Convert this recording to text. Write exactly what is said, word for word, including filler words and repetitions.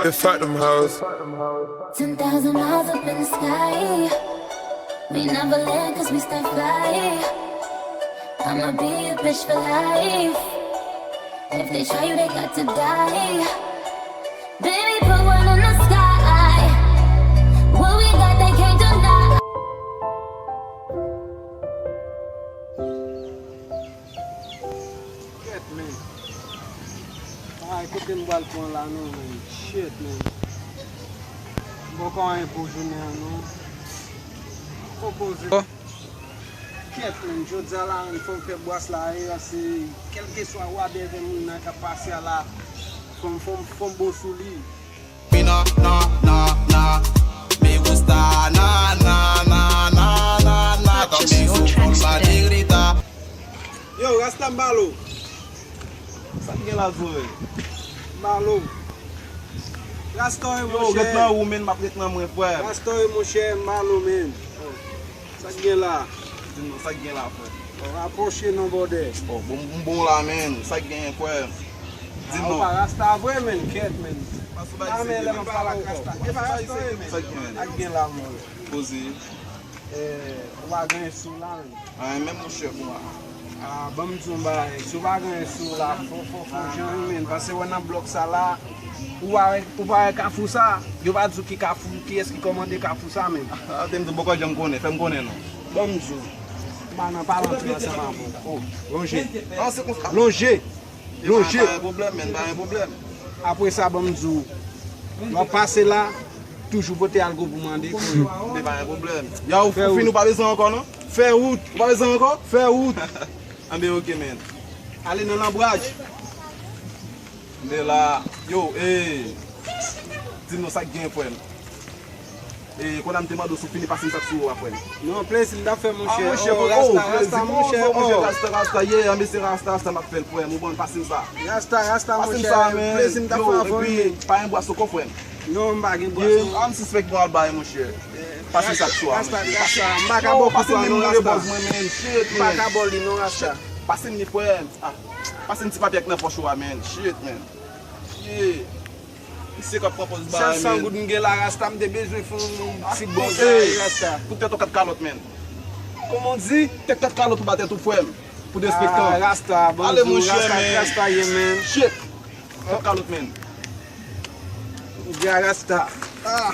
Fuck them hoes. Ten thousand miles up in the sky. We never land cause we stay fly. I'ma be a bitch for life. If they try you, they got to die. Baby, put one in the sky. What we got, they can't deny. Kèt, men. Ay, kote m pral pran la non, men. Shit, men. M poko anyen pou jounen an, non. Poko poze. Kèt, men. Jodi a la, men, fò m fè bwas la, e, se, kèlkeswa wa bèvè moun nan k ap pase a la, fò m, fò m, fò m bon sou li. Mi na, na, na, na. Me gusta, na, na, na, na, na, na. También su forma de gritar. Yo, Rasta m ba lo. Sa k gen la, Zoe? M ba lo. Rasta w ye, Yo, ret monchè. Nan ou, men, m ap ret nan mwen, frè. Rasta w ye, monchè, m ba lo, men. Sa k gen la? Di nou, sa k gen la, frè? Rapwoche non, bòdè. Oh, bon, m bon la, men. Sa k gen, frè? Di Ah, ou nou. Pa Rasta vre, men, kèt, men. Pas ou Ah, bay men, lè se m ap pale ak Rasta. E pa Rasta w ye, men. Sa k gen? Sa k gen la, mon? Poze. Eh, ou pa gen sou la, men. Ay, men monchè, bon la. Ah, ban m di w yon bagay. Si w pa gen sou la, fò, fò, fò jan, men. Paske wè nan blòk sa la, ou pa wè, ou pa wè kafou sa, yo pa di w ki kafou, kiyès ki kòmande kafou sa, men. A, te m di w poko janm konnen, fè m konnen non. Ban m di w. M pa nan palantir ansanm avè w. Oh, lonje. Ah, se konsa. Lonje. Lonje. Pa gen pwoblèm, men, pa gen pwoblèm. Apre sa, ban m di w. W ap pase la, toujou pote algo pou mande. Men pa gen pwoblèm. Yo, ou fini, ou pa bezwen ankò, non? Fè wout. Ou pa bezwen ankò? Fè wout. Anben, oke, men. Ale nan lanbraj. Men la, yo, eh, di nou sa k gen, frè m. Eh, konn a m te mande w si w fini pase m sa k sou ou a, frè m. Non, plezi m t ap fè, monchè. Ah, monchè, Oh, oh, Rasta, plezi, Rasta, oh, monchè. oh, monchè, Oh. Rasta, Rasta, yeah, ah, mesye Rasta, Rasta, m ap fè l, frè m, ou bon, pase m sa. Rasta, Rasta, Pase m monchè. sa, men. Plezi m t ap Yo, fè avè w, epi, men. Pa gen bwason ankò, frè m. Non, m pa gen Yeah, bwason. ah, m sispèk bon al bay, monchè. Pase m sa k sou a, Rasta, monchè. Rasta, m pa ka Yo, bò pase kout la, m non, nimewo Rasta. bòz mwen, men. Shit, M pa man. Ka bò li, non, Rasta. Pase m ni, frè m. Ah, pase m ti papye ak nan pòch ou a, men. Shit, man. Yeah. Misye k ap pran pòz bagay, Sèt san men. Goud m gen la, Rasta, m te bezwen fè yon ti bòz Hey, la, Rasta. Pou tèt ou kat kalòt, men. Kòman w di? Tèt kat kalòt ou ba tèt ou, frè m. Pou derespektan. Ah, Rasta, bon, Ale, monchè, Rasta, men. Rasta, ye, men. Shit. Tèt kalòt, men. Di a Rasta. Ah.